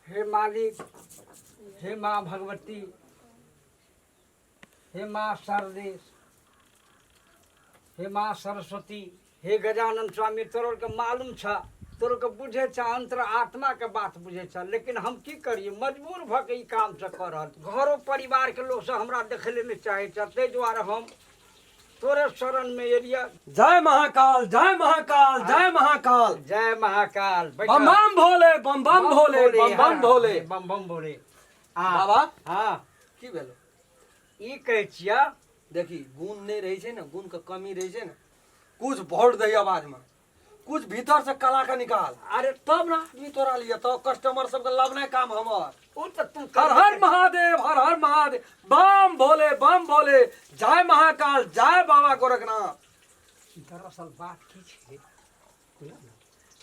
हे मालिक, हे माँ भगवती, हे माँ शारदेश, हे माँ सरस्वती, हे गजानन स्वामी, तोरो के मालूम छ, तोरो के बुझे छ, अंतर आत्मा के बात बुझे छ, लेकिन हम की करिए, मजबूर भ के ई काम से कर रहल। घरो परिवार के लोग सब हमरा देखे ले नहीं चाहे छ, ताहि दुआरे हम तोरे शरण में एलिया। जय महाकाल, जय महाकाल, जय महाकाल। जय महाकाल। बैठ। बम बम भोले, बम बम भोले, बम बम भोले। बम बम भोले। आ, बाबा। हाँ। की भेलो? ई कहै छिया। देखी, गुण नहीं रहे छै ने, गुण के कमी रहे छै ने, कुछ भोट दही आवाज में, कुछ भीतर से कला के निकाल। अरे तब ना आदमी तोरा लिए तो कस्टमर सबके लबने काम हमर। ओ तऽ तू हर हर महादेव, हर हर महादेव, बम भोले, बम भोले, जय महाकाल, जय बाबा गोरखनाथ। दरअसल बात की छै बुझल ने,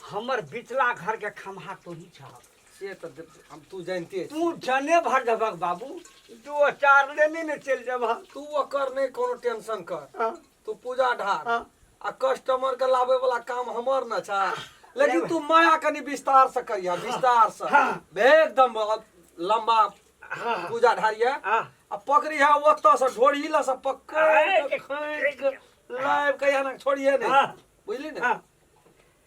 हमर बिचला घर के खम्हा तोही छह। से तऽ हम तू जानिते छी। तू जने भर देबक बाबू, दू चार लेने ने चलि जेबह। तू ओकर नहि कोनो टेंशन कर। हाँ। तू पूजा ढार। हाँ। आ कस्टमर के लाबे वाला काम हमर न छै, लेकिन तू माया कनि विस्तार से करिया, विस्तार से। हाँ। एकदम लंबा हाँ। पूजा ढारिया। हाँ। आ पकड़ी है ओतऽ से ढोरी ल से पकड़ के अरे, खींच के लाइव के यहाँ छोड़िए नहीं। हाँ। बुझली ने? हाँ।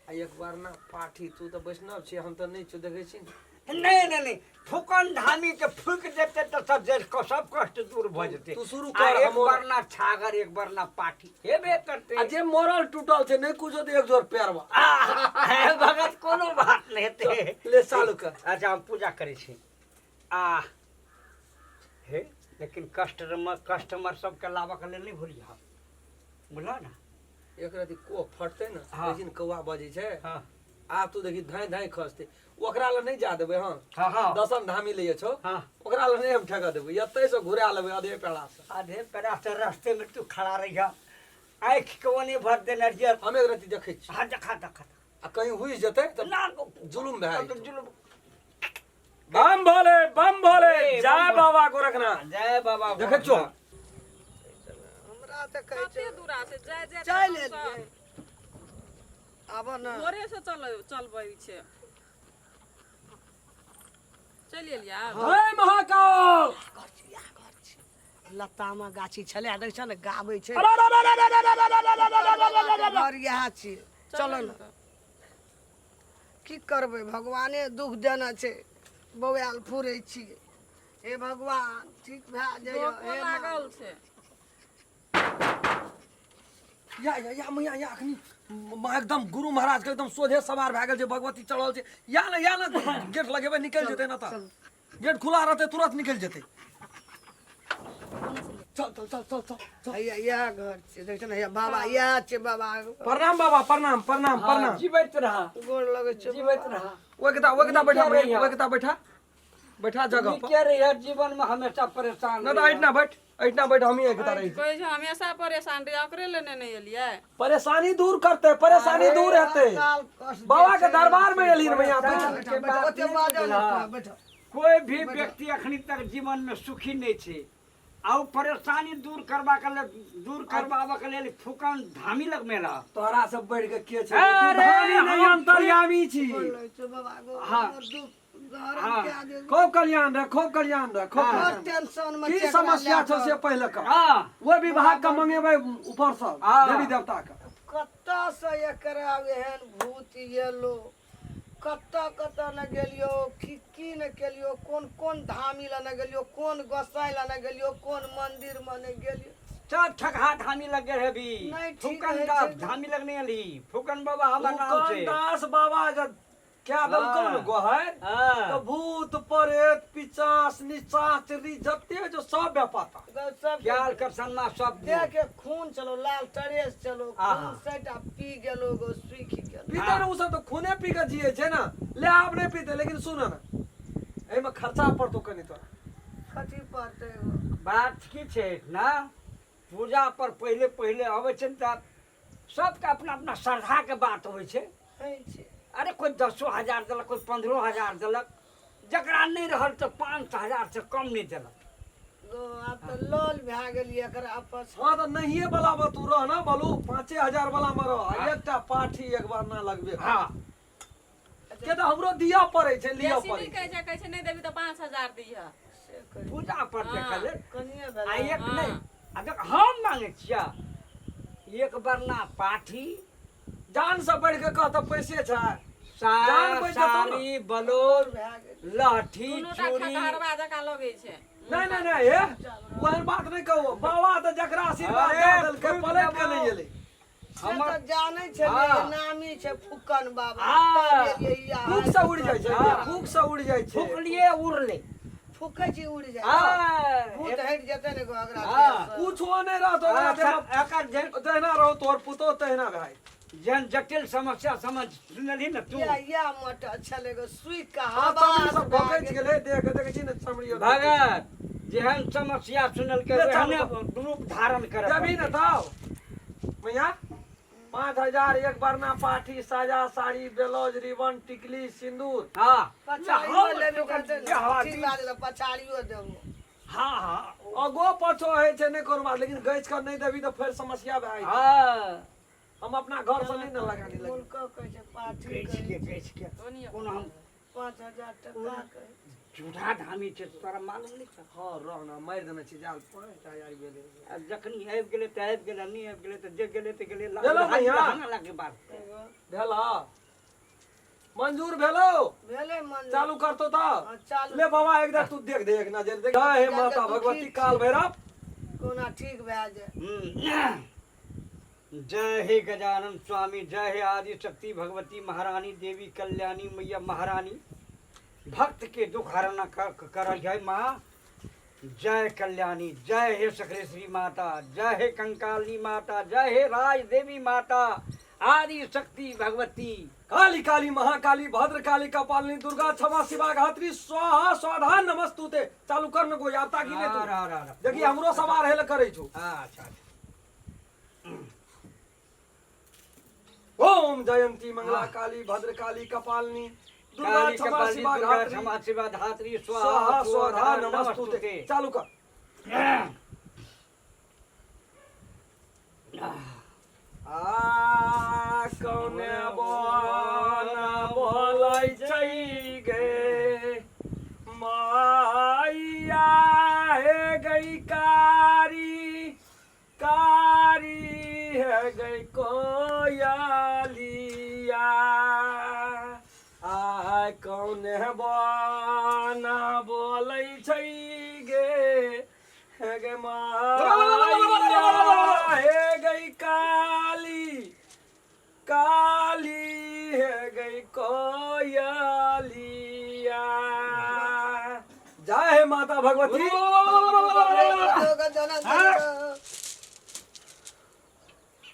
आ एक बार ना पाठी, तू तऽ वैष्णव छी, हम तऽ नहि छौ, देखै छी ने। नहीं नहीं नहीं, फूकन धामी के फूक देते तो सब जड़ को सब कष्ट दूर भ जेते। तू शुरू आ कर, एक हमर- बार ना छागर, एक बार ना पाठी हेबे करते। आ जे मरल टूटल छै नहि कुछो तऽ एक जोर पैरवा। आ, हे भगत, कोनो बात नहीं हेतै। ले चालू कर। अच्छा, हम पूजा करै छी। आ हे, लेकिन कस्टमर कस्टमर सबके लाबऽ के लेल नहि भूलिह, बुझलह ने? एक रति कोह फटतै ने। हाँ। लेकिन कौआ बजै छै। हाँ। आब तू देखी, धाँइ धाँइ खसतै, ओकरा लए नहि जा देबै। हँ। हाँ हाँ। दसम धामी लैए छौ। हाँ। ओकरा लए नहि हम ठेका देबै, एतै से घुरा लेबै आधे पेड़ा से। आधे पेड़ा से रास्ते में तू खड़ा रहिह, आँखि के ओने भर देने रहिह। हम एक रति देखै छी। हाँ, देखा देखा। आ कहीं हुइस जेतै तऽ ना। जुलुम भए जेतौ। जुलुम। बम भोले, बम भोले। ए, जय बम भोले। बाबा गोरखनाथ। जय बाबा। देखै छौ। हमरा तऽ कहै कते छै दूरा से जाय जाय। चलि एलियै, आब ने। भोरे से चल चलबै छै, चलि एलियै आब। जय महाकाल। लतामा गाछी छलै, देखै छ ने, गाबै छै। घर इएह छियै, चलो ने। की करबै, भगवाने दुख देने छै, बौआयल फुरै छी। हे भगवान, ठीक भए जाइए। धोखो हे माँ। लागल छै। या या या मैया या, अखनी माँ एकदम गुरु महाराज के एकदम सोझे सवार भए गेल छै, भगवती चढ़ल छै। या ने, या ने, गेट लगेबै, निकलि जेतै ने, तऽ गेट खुला रहतै, तुरंत निकलि जेतै। चल चल चल चल चल चल। हैया इएह घर छै, देखै छ ने, हैया बाबा, इएह छै बाबा। प्रणाम बाबा, प्रणाम, प्रणाम। हाँ, प्रणाम। जीवैत रह। गोर लगै छै। जीवैत रह। ओहि के ओहि के बैठा। नीके रहिह। ओहि के बैठा, बैठा जगह पर। नीके रहिह, जीवन में हमेशा परेशान नहि तऽ रहिह। एहिठिना बैठ, एहिठिना बैठ, हमही एकता रही। कहै छै हमेशा परेशान रहियै, ओकरे लेने नहि एलियै। परेशानी दूर करते, परेशानी दूर हेतै। काल कष्ट बाबा के दरबार में एलही मैया तू। परेशान के बैठ, बात ओते नहि बाजऽ नहि बुझलह। तू, बैठ। कोई भी व्यक्ति अखनी तक जीवन में सुखी नहीं छै, आ ओ परेशानी दूर करबाक लेल, दूर करबाबक लेल फूकन धामी लग मेला। तोहरा सब बढ़ि के के छै? अरे, तू धामी नहि, हम अंतर्यामी छी। गोर लगै छै बाबा, गोर। हाँ। हमर दुख हरण हाँ। कए दियौ। खूब कल्याण रह, खूब कल्याण रह, खूब हाँ। बड़ कल्याण। टेंशन मे की छै एकरा समस्या लए छौ कऽ। से पहिले कह। हाँ। ओहि विभाग के मंगेबै ऊपर से। हाँ। देवी देवता के। कतऽ से एकरा एहन भूत एलो, कतऽ कतऽ ने गेलियो, की की ने केलियो, कोन कोन धामी लए ने गेलियो, कोन गोसाई लए ने गेलियो, कोन मंदिर मे ने गेलियो। सब ठकहा धामी लग गेल हेबी। नहि, ठीक फूकन होइ दास छै। धामी लग नहि एली, फूकन बाबा हमर नाम छै। दास बाबा जब क्या देलकौ ने हाँ। गोहर, हाँ। तो भूत प्रेत पिचास निचाचरी जते जो सब व्यापाता। सब ज्ञान कर सन्ना सब। देह के खून चलो, लाल टरेस चलो। आहा। खून सैटा पी गेलो गो, सूखि गेलो। पीते ने ओ सब तऽ खूने पी के जिए छै ने। ले आब नहि पीते, लेकिन सुन ने, एहिमे खर्चा पड़तौ कनि तोरा। कथी पड़तै गो? बात की छै ना, पूजा पर पहिले पहिले अबै छै ने तऽ सबके अपना अपना श्रद्धाके बात होइ छै। होइ छै। अरे कोइ 10,000 देलक, कोइ 15,000 देलक, जकरा नहि रहल तऽ 5,000 से कम नहि देलक। गो, आब तऽ लल भए गेलियै एकर आपस। हँ, तऽ नहिये वाला मे तू रह ना, बोलू 5,000 वाला मे रह, आ एकटा पाठी एक बार ना लगबे। हाँ। के तऽ हमरो दिअ पड़ै छै लिअ बेसी पड़ै नहि कहै छै, कहै छै नहि देबी तऽ 5000 दिहऽ। से कही। पूजा पर देखल लेल। कनिये आ भेलै। एक नहि हाँ। आ देख हम मांगे छियै एक बरना पाठी जान से बढ़ि के कह तऽ पैसे छै साया जान बचि जेतौ ने। साड़ी बलोर भए गेल। लहठी दुनू टा चूड़ी खटहरबा जकाँ लगै छै। नहीं नहीं नहीं हे ओहन बात नहीं कहू बाबा तऽ जकरा आशीर्वाद अरे, दऽ देलकै फूक पलटि के देबौ। नहि एलै से हमर तऽ जानै छलियै हाँ। नामी छै फुकन बाबा हाँ। तब एलियै ई फूक से उड़ि जाइ छै हाँ। फूक से उड़ि जाइ छै फुकलिए उड़ले फुकै छी उड़ि जाइ हाँ। भूत हटि जेतै ने ओकरा हाँ। देहसँ। कुछो नहि रहत ओकरा अच्छा, देहमे। एकर जेहन जहिना रहो तोहर पुतोह तहिना भाई जेहन जटिल समस्या समझ सुनलही ने तू या या मोटर छलै एगो सुइ के हाँ हवा चमड़ी सब घोकैच गेलै देह के देखै छी ने चमड़ी भगत जेहन समस्या सुनलकै ले चालू ओहने रूप धारण करे देबही ने तब भैया 5000 एक बरना पाठी साया साड़ी ब्लाउज रिबन टिकली सिंदूर हाँ पछाड़ियो हम लेबे ओकर करतै ने, जे हवा ठीक दी- बात छै, पछाड़ियो देबो हाँ हाँ अगो पछो होइ छै नहि कोनो बात लेकिन गैस के नहि देबही तऽ फेर समस्या भए जेतै। हाँ हम अपना घर से नहीं ने लगानी लगी हुनको कहै छै पाठी गैस कहै के गैस के ओनियो। कोनो हम 5000 टका कहै झूठा धामी छै तोरा मालूम नहि छौ हाँ रह ना मारि देने छी जाल 5000 गेलै आ जखनी आबि गेलै तऽ आबि गेलै नहि आबि गेलै तऽ जे गेलै तऽ गेलै गेलौ भैया। लहाना के बात एगो भेल मंजूर भेलो भेलै मन चालू करतो तऽ हाँ, चालू ले बाबा एक तू देख दे एक नजर देख जय हे माता भगवती काल भैरव कोना ठीक भए जाए हम्म। जय हे गजानन स्वामी जय हे आदि शक्ति भगवती महारानी देवी कल्याणी मैया महारानी भक्त के दुख हरण कर है माँ जय कल्याणी जय हे सकरेश्वरी माता जय हे कंकाली माता जय हे राज देवी माता आदि शक्ति भगवती काली काली महाकाली भद्र काली कपालिनी दुर्गा क्षमा शिवा घात्री स्वाहा स्वाधा नमस्तुते चालू कर न कोई आप ताकि नहीं तू रा, रा, रा। देखिए हमरो सवार हेल करै छु अच्छा अच्छा ओम जयंती मंगला काली भद्र काली कपालिनी दुर्गा काली क्षमा कपालिनी शिवा दुर्गा घात्री क्षमा शिवा धात्री स्वाहा स्वाहा स्वाधा स्वाधा नमस्तुते नमस्तुते चालू कर आ कौने बन बोलै छै गे मैया हे गई कारी कारी हे गई कोयलिया आ कौने बन बोलै छै गे हे गे मैया हे गई काली काली हे गई कोयलिया जय हे माता भगवती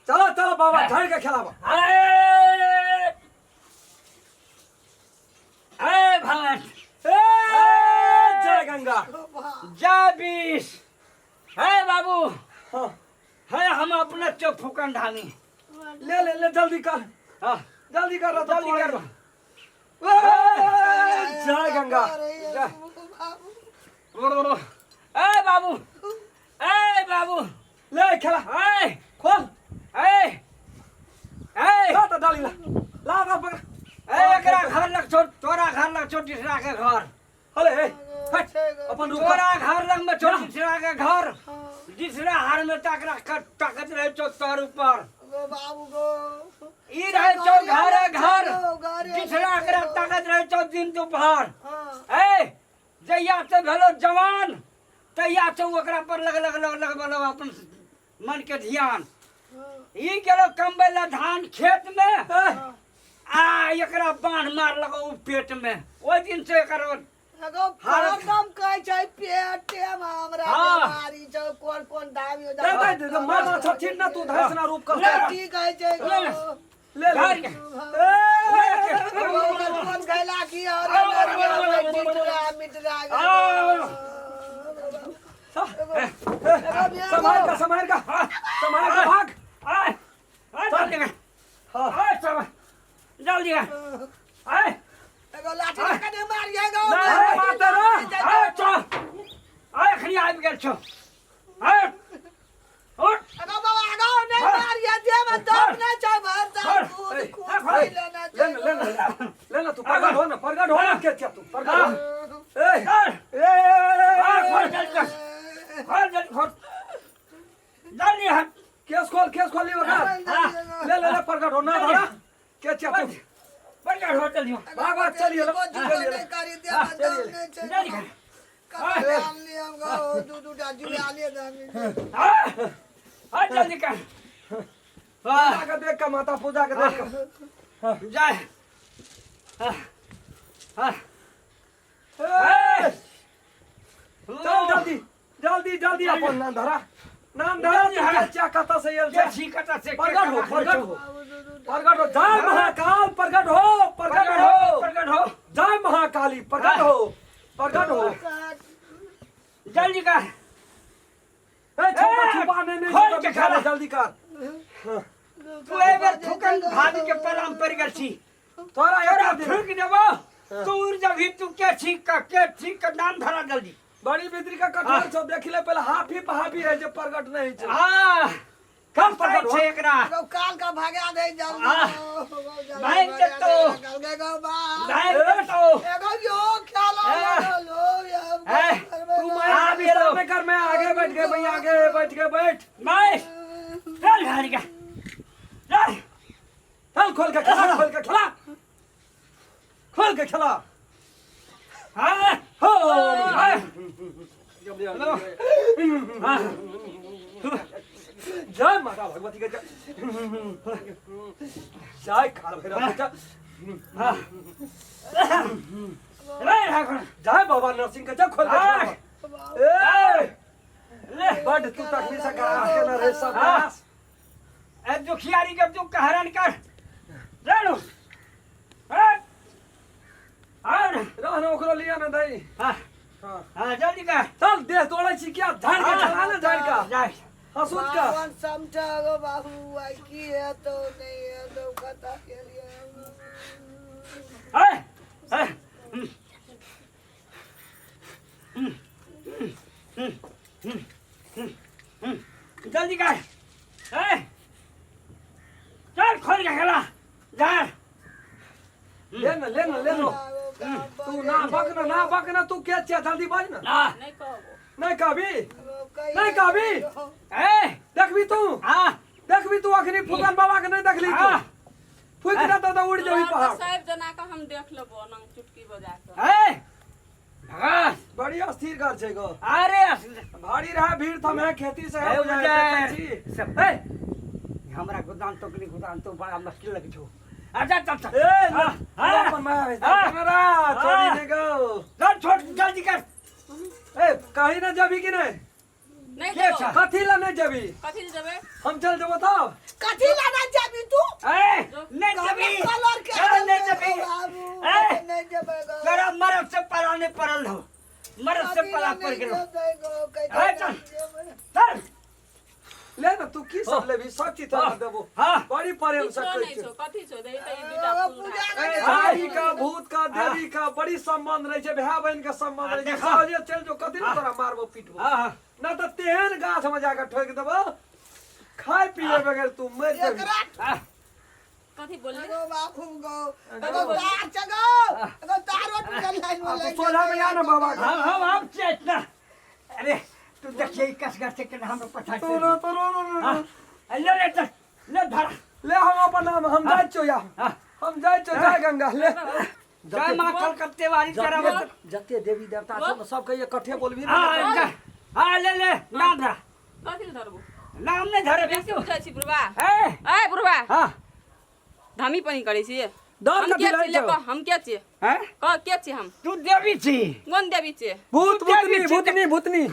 चलो चलो बाबा झाड़ के खिलाबा अरे अरे भगत ए जय गंगा जय बीस हे बाबू हाँ हे हम अपने चौक फुकन ढानी ले ले ले जल्दी कर हाँ जल्दी कर रहा जल्दी कर जय गंगा ए बाबू ए बाबू ले खेला ए खोल ए ए ला तो डाली ला ला ला पकड़ ए एकरा घर लग छोड़ तोरा घर लग छोड़ तीसरा के घर अरे ए हट अपन रुक तोरा घर लग में छोड़ तीसरा के घर तीसरा हार में ताक रख ताकत रहे छो तोर ऊपर गो बाबू गो ई रहे छो घरे घर घरे तीसरा एकरा ताकत रहे छो दिन दोपहर हाँ ए जहिया से भेलो जवान तहिया से ओकरा पर लग लग लग लग लग अपन मन के ध्यान ई गेलो कमबै ला धान खेत में आ एकरा बांध मार लगो उ पेट में ओहि दिन से एकर एगो हरदम कहै छै पेटे मे हमरा हाँ। बीमारी छै कोन कोन दामी दे दे दे दे मार छथिन ना तू धैस ना रूप कर ले। की कहै छै ले, ले। ले ले घर के। ए कोन खैला की और मिटरा मिटरा संभाल का संभाल का संभाल का भाग आय आय जल्दी कर आय सब जल्दी कर आय एगो लाठी लऽ कऽ ने मारियै गो अरे माता रे आय चल आय अखनी आबि गेल छौ आय उठ एगो बाबा एगो नहि मारियै देहमे दम नहि छै भर साल हर, खून ए, खून हर, पी लेना ले छै ले ले ले ना तू प्रगट हो ना, प्रगट हो ना, के तू प्रगट हो। ए ए खोल जल्दी कर, खोल जल्दी खोल जल्दी हट। केस खोल, केस खोल ली ओकरा। ले ले ले, प्रगट हो ना धरा के छिया तू। प्रगट हो जल्दी हो। भाग भाग, चलिए लो, चलिए लो। करी दे दम नहीं छै। जल्दी कर। कते आनली हम गो दू दू टा जुआ ले दामी। हाँ हाँ जल्दी कर। पूजा के देख के माता, पूजा के देख के जाए। हाँ हाँ ए, चल जल्दी जल्दी जल्दी, अपन नाम धरा, नाम धरा। तू के छिया, कतऽ से आयल के छै? छी, कतऽ से? प्रगट हो, प्रगट हो, प्रगट हो। जय महाकाल, प्रगट हो, प्रगट हो, प्रगट हो। जय महाकाली, प्रगट हो, प्रगट हो। जल्दी कर। ए छुपा छुपा, नहीं नहीं। खोल के खा। जल्दी कर। तू एहि बेर थूकन भाभी के प्रणाम पड़ि गेल छी। तोरा तोरा एक दिन थूक देबो तू उड़ जबही। तू के छी, के छी के नाम धरा जल्दी। बड़ी बिद्री का कठोर छौ, देख ले पहले, हाफी पे हाफी है जे प्रगट नहीं छै। हाँ, कम कम प्रगट हो। छै एकरा। गौ काल का भागा दे जल्दी। आ, भाग जेतौ। काल के गौ बा। भागि जेतौ। एगो यो ख्याल ए, लो ए, तू मैं आ आगे गेलो। में कर, मैं आगे बैठ गए भैया, आगे बैठ गए, बैठ। मैं चल भाग के चल। चल खोल के खिला, खोल के खिला, खोल के खिला। हाँ हो। हाँ हाँ। जय माता भगवती के जय, जय काल भैरव के जय। हाँ रे ठाकुर। जय बाबा नरसिंह के जय। खोल के हाँ। खिला। ए ले। बड तू तकनी से करा के न रे सब। हाँ। ए दुखियारी के दुख का हरण कर रेणु। और रहन ओकरो लिया न दई। हाँ। हाँ। हाँ जल्दी कर। चल, देह तोड़ै छी क्या? झाड़ के चला ना, झाड़ का जाए। हसूत का। बावन समझा गो बाबू, आई की है तो नहीं है तो कथा के लिए। ए ए जल्दी कर। ए चल, खोल के खेला जा। ले न, ले न, ले न। तू ना बक ना, ना बक ना। तू के छिया? जल्दी बाज ना। ना। नहि कहबो। नहीं कहबी, नहीं कहबी। ए देखबी तू? हाँ। देखबी तू? अखनी फुकन बाबा के नहीं देखली तू? हाँ। फुक देतौ तऽ उड़ जेबी पहाड़। साहेब जना के हम देख लेबो नंग चुटकी बजा के। ए भगवान। बड़ी अस्थिर घर छै गो। अरे भारी रहा भीड़ थम है, खेती से है ए बुझाइ देखै छी। सब ए हमरा गोदाम तो कनी गोदाम तो बड़ा मुश्किल लगे छौ। अच्छा चल चल। ए हाँ, हाँ। अपन माया भेज हाँ। कैमरा छोड़ी ने गो। चल छोड़, जल्दी कर। ए कहीं ना जबी कि नहीं? नहि के जेबो। छा? कथी ला नहीं जबी? कथी लए जेबै? हम चल जेबो तब। कथी लाना जाबी तू? ए नहीं जबी। कलर के चल, नहीं जबी। बाबू। ए नहीं जेबै गो। तोरा मरद से पला नहीं पड़ल हो, मरद से पला पड़ गेलो। ए, चल। चल। ले ना, तू की सब लेबी? सब चीज तोरा देबो। हाँ। बड़ी प्रेम से किछो कहै नहि छै। छौ, कथी छौ? दही तऽ ई दूटा फूल पूजा धरा। ए, हाँ। भाई का, भूत का, देवी का बड़ी संबंध रहे छै, भाई बहन के संबंध रहे छै। देखो। सहजे चल जो, कथी ले तोरा मारबो पीटबो? हाँ हाँ। ना तऽ तेहन गाछ में जाके ठोक देबो, खाय पिए बगैर तू मर जेबी। एकरा हाँ। कथी बोलली? गो बाबू गो, एगो तार चगो, एगो तारो टूटल लाइन में आ, तू लागि सोझा में आ ना बाबा के। हम चेतना। अरे तू देखिए कस कर से के हम पछाड़ से। तोरो तोरो हाँ ले ले चल, ले धर। ले, हम अपन नाम, हम जाइ छियौ या। हाँ। हम जाइ छियौ, जय गंगा ले। जय माँ कलकत्ते वाली तेरा। जते जते देवी देवता छौ ने, सबके इकट्ठे बोलबी ने। हाँ जा। हाँ ले ले, नाम धरा। कथी लए धरबो? नाम नहीं धरे। बेसी बुझै छी बुढ़बा। ए ए बुढ़बा। हाँ। धामी पानी करै छी। डर हम कथी के रहै छी ले छौ? कह, हम के छियै? हैं? कह, के छियै हम? तू देवी छी। कोन देवी छियै? भूत देवी भूतनी छी। भूतनी भूतनी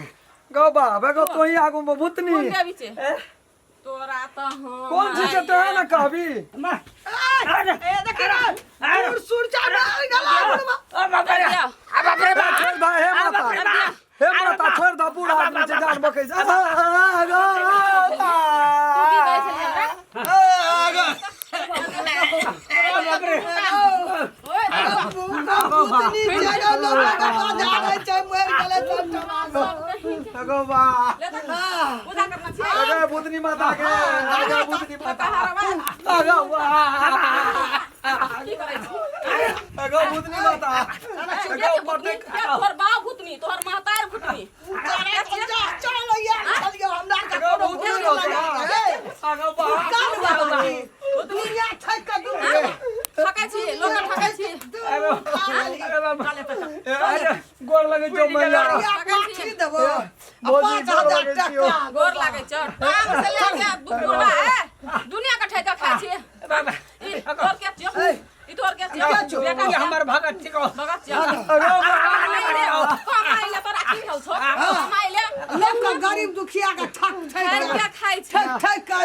गौ बाप एगो तो ही आगू में भूतनी। कोन देवी छियै तोरा तऽ हम कोन चीज से तो है ना कहबी? माँ अरे ए देखी ना, सुर सुर चाटा गला बुढ़वा। ओ बाप रे, आ बाप रे बाप। छोड़ दा हे माता, हे माता, छोड़ दा, बूढ़ा आदमी छै, जान बकै छै। आ, गो, तू की कहै छलियै हमरा? बाप रे। ओए भूतनी जगह लोग के बाजार छै, मर गेलै सब टमाटर। गो बा। ले तऽ पूजा करना छियै। अगे भूतनी माता के, अगे भूतनी माता, हरवा। अगे वाह। की करै छी? एगो भूतनी माता के भूतनी? के तोहर बाप भूतनी, तोहर महतार भूतनी। जा चलो यार चलियो हमरा के एगो कोनो भूतनी भूत रहतौ लगा ए आगो बा कान बाबा दुनिया ठक के दू ठकै छी, लोक के ठकै छी। अरे अरे बाबा अरे गोर लगे छौ मैया पाठी देबो भौजी, 5000 गोर लगै छियौ। टका गोर लागै छौ। टांग से लए के बुढ़वा ए, दुनिया के ठैक के खाइ छी। बाबा ई तोहर के छियौ? ई तोहर के छियौ? के छियौ? बेटा ई हमर भगत छिको भगत छियौ। अगो कमाइ ले, कमाइ ले, तोरा की भेल छौ? कमाइ ले, लोक के गरीब दुखिया के ठक ठक खाइ के खाइ छी। ठक ठक के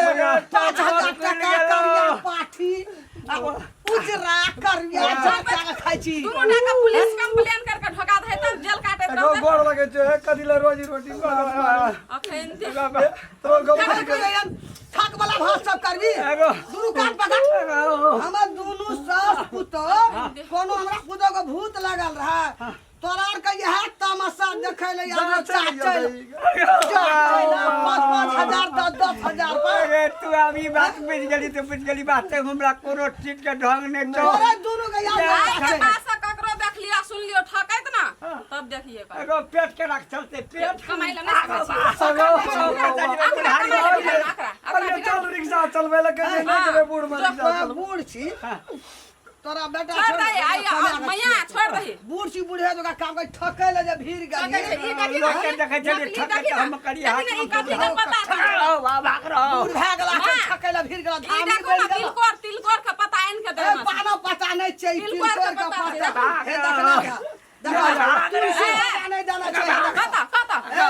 5000 टका करिया पाठी आ उजरा करिया झटका के खाइ छी दुनू टा के पुलिस कंप्लेन कर के ढका दे तब जेल काटैत एगो रहतै। गोर लगे छौ कथी ले रोजी रोटी अखन ते बाबा तोर गो ठक के ठक वाला भात सब करबी एगो दुनू कान पकड़ हमर दुनू सास पुतोह कोनो हमरा पुतोह के भूत लागल रहे तोरा आर के इएह तमाशा देखै ले आबै चाचै 5-5 हजार 10-10 हजार पर अरे तू अभी बात बुझ गेली तो बुझ गेली बात हमरा कोनो चीज के ढंग नहीं छौ तोरा दुनू के याद आइ के छै बाद से ककरो देख लियो सुन लियो ठकैत ना तब देखिए कर एगो पेट के रख चलते पेट कमाइ ले नहीं सकै छी। अरे अरे चल रिक्शा चलबै लए कहै नहि जेबै बूढ़ मे रिक्शा तोरा चलबै बूढ़ छी तोरा बेटा छोड़ दे आई मैया छोड़ दही बूढ़ छी बूढ़े जोका काम कर ठकै ले जे भीड़ ठकै छै, गेली ई देखी ना, लोक के देखै छलियै नकली ठकै देखी तऽ ना, हम करियै देखी ना, ई कथी के पता छै? भाग रहो बूढ़ भए गेला माँ, ठकै ले भीड़ गेला ई धामी देखो ना बनि गेला तिलकोर तिलकोर के पता आनि के ए देना छै। पानो पता नहीं छै ई तिलकोर के तिलकोर के पता छै। पता हे देखना के देखना तुलसी पता नहीं देना छै हे देखना। कतऽ कतऽ ए,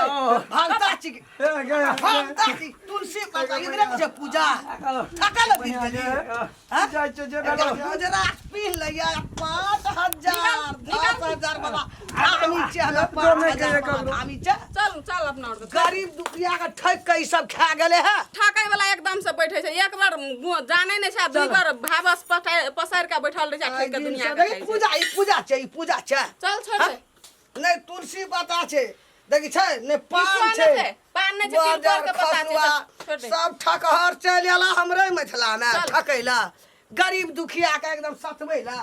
भगता छी ए गया भगता छी तुलसी पता इधरे के पूजा ठकै ले भीड़ गेली जाइ छै जे एकरा गुजरात पीन लैया 5000 10,000 बाबा धामी छै हमरा 5000 बाबा धामी छै चल चल अपना और के गरीब दुखिया के ठक के ई सब खा गेले है ठकै वाला एकदम से बैठे छै एक बार जानै नहि छै आ दुई बार भावस पसारि के बैठल रहै छै आ ठकि के दुनिया के ई खाइ छै। पूजा ई पूजा छै ई पूजा छै चल छोड़ दे नहि तुलसी पता छै देखी छै नहि पान किछो छै नहि छै पान नहि छै तिलकोर के पता छै खसुआ, चल, छोड़ दे सब ठकहर चलि एला हमरे मिथिला मे चल। ठकैला गरीब दुखिया के एकदम सतबै ला।